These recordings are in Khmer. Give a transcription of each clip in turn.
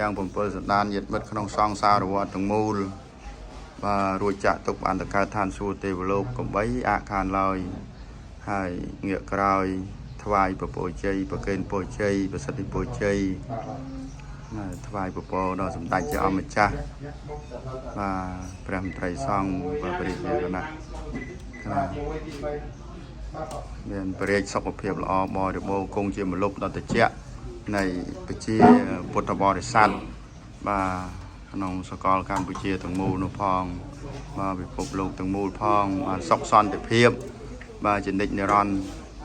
ទាំង7សន្តានញាតិមិត្តក្នុងសង្សារវដ្តទាំងមូលបាទរួចចាក់ទុកបានតកើតឋានសួគ៌ទេវលោកកំបីអាខានឡើយហើយងាកក្រោយថ្វាយពពោជ័យប្រគេនពរជ័យប្រសិទ្ធិពរជ័យ បាទថ្វាយពពរដល់សម្ដេចជាអម្ចាស់បាទព្រះមន្ត្រីសង្ឃបាទព្រះរាជាគណៈបាទមានព្រះរាជសុខភាពល្អបរិបូរណ៍គង់ជាម្លប់ដល់តិចនៃប្រជាពុទ្ធបរិស័ទបាទក្នុងសកលកម្ពុជាទាំងមូលនោះផងបាទពិភពលោកទាំងមូលផងបាទសុខសន្តិភាព បាទជានិច្ចនិរន្តរ៍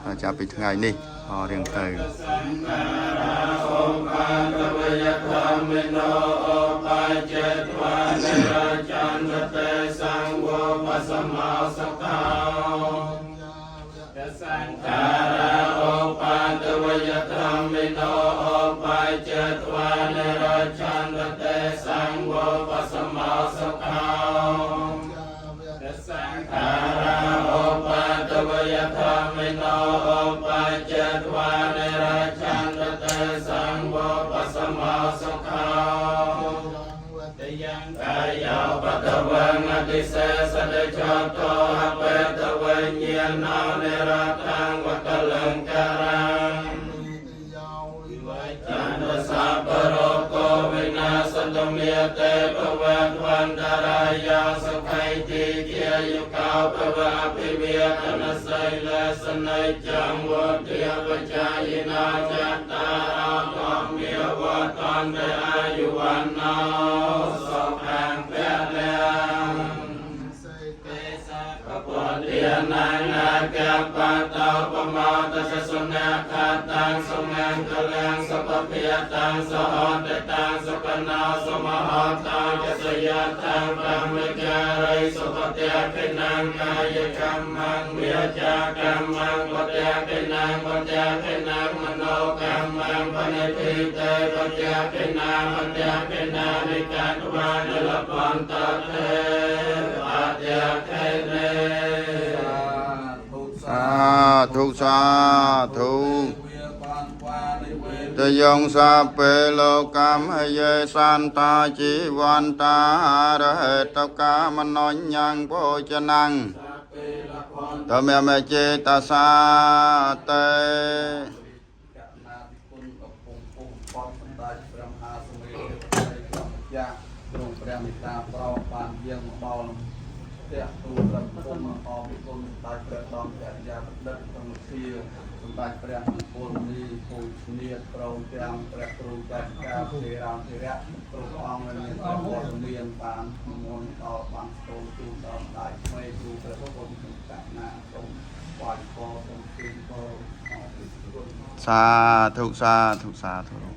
បាទចាប់ពីថ្ងៃនេះអរៀងទៅ សាធុសាធុតយងសាពេលោកមហយេសន្តាជីវន្តារហេតកាមណញ្ញងភោចនੰតមេមេចេតសាតេ កណាធិគុណអពងពុំពតសម្ដេចព្រះមហាសមេធិបតីព្រះម្ចាស់ទ្រង់ព្រះមេត្តាប្រោសបានយាងមកដល់ផ្ទះទូលព្រះគុំអរគុណសម្ដេចព្រះដំព្រះយាបណ្ឌិតក្នុងវិទ្យាសម្ដេចព្រះមង្គលនីពូជនាថព្រមទាំងព្រះគ្រូចៅការទេរាមធិរៈគ្រប់ព្រះអង្គដែលមានព្រះវត្តមានបាននិមន្តដល់បានស្ទូលជូនដល់ម្ដាយក្មេកគ្រូព្រះគុណក្នុងកណាសូមស្វាយពរសូមជូនពរអរគុណ សាធុសាធុសាធុ